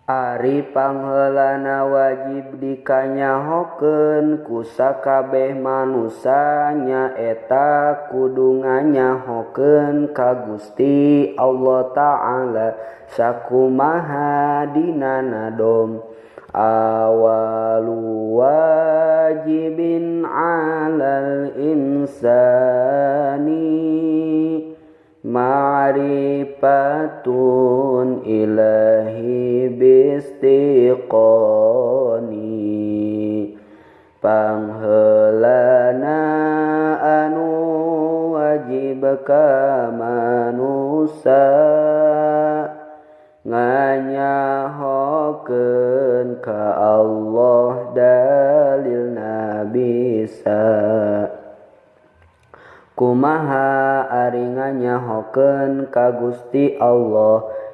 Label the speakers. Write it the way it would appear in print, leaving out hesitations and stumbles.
Speaker 1: Ari pangheulana wajib dikanyahokeun ku sakabeh manusa nyaeta kudu nganyahokeun ka Gusti Allah Ta'ala sakumaha dina nadom awalu wajibin 'alal insani ma'rifatun ilahi bistiqoni pangheulana anu wajib ka manusa nganyahokeun ka Allah dalilna bisa. Kumaha ari nganyahokeun ka Gusti Allah?